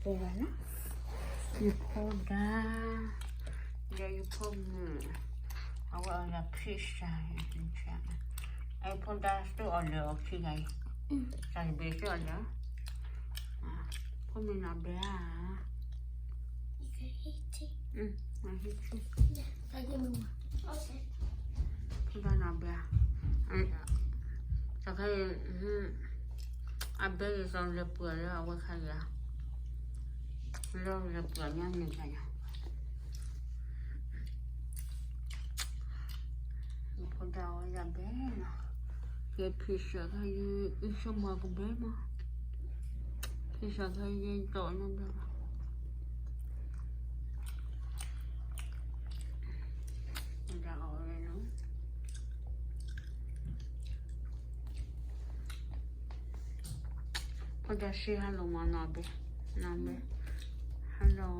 ယဖိဒါ, ဒီးယဖိမုၣ်, အဝဲအီၣ်လၢ pizza, ယဖိဒါသုအီၣ်လၢအီၣ်ခံဂၤအံၤ, တၢ်တဘ့ၣ်သုအီၣ်လၢ, ဖိမုၣ်နီၢ်ဘဲဧါ, ဖိဒါနီၢ်ဘဲဧါ, တခါအံၤ အဘဲယသီလၢပှဲၤလၢအဝဲခါယၤ, လၢလၢပှဲၤညါန့ၣ်ခါယၤ, ဖိဒါဝဲယဘဲနီၤ, ယ pizza ခါယအုဆိကမိၣ်ကဘဲမး, pizza ခါယတီၢ်နီတဘျီဘၣ်, ဖိဒါအီၣ်ဝဲလီၤ. ဖိဒါ say hello မးနီၢ်ဘဲ, နီၢ်ဘဲ, hello,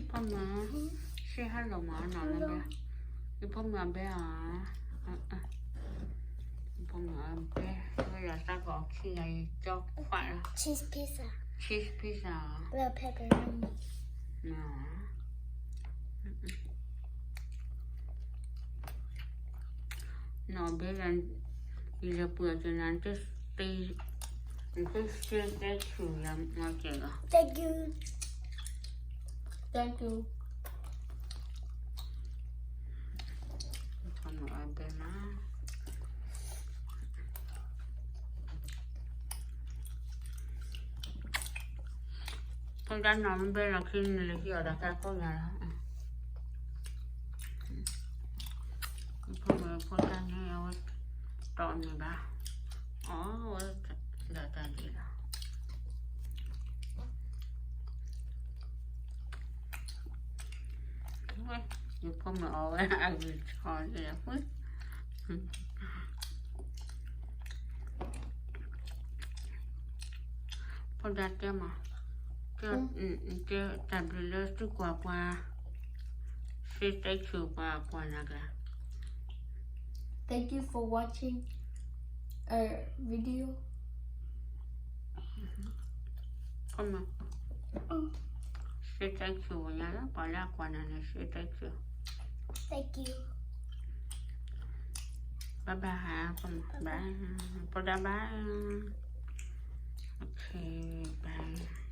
ဖိမုၣ်, say hello မးနီၢ်ဘဲ, ယဖိမုၣ်အဘဲဧါ, ယဖိမုၣ်အဘဲ, ဝဲယၤသးကအီၣ်ခံဂၤအံၤ ကၠီခွးလီၤ, cheese pizza, cheese pizza, pepperoni, နီၢ်ဘဲလၢ ယလဲၤပှ့ၤက့ၤနၤ, နတသ့, နတသ့တဲဆူၣ်ယၤမၤကဲၣ်လီၤ, thank you, thank you, ဖိမုၣ်အဘဲမး, ဖိဒါနီၢ်ဘဲလီၤခံန့ၣ် လဲၤဟံးအီၣ်ဒီးတၢ်ကိးညါလီၤ, ဖိမုၣ်ဖိဒါန့ၣ် အဝဲတီၢ်န့ၢ်ဘၣ်, အီၣ်ဝဲဒၣ်တၢ်ဒ်လီၤ, ယဖိမုၣ်အီၣ်ဝဲအဂ့ၢ်ဆီန့ၣ်, ဖိဒါတဲမး, တဲတၢ်ဘျုးလၢသုကွၢ်ကွၢ်, say thank you ပှၤကွၢ်နၤက့ၤ, thank you for watching our video, ဖိမုၣ်, say thank you ညါလၢပှၤလၢအကွၢ်နၤန့ၣ် say thank you, thank you, bye bye, ဖိဒါ bye, okay, bye.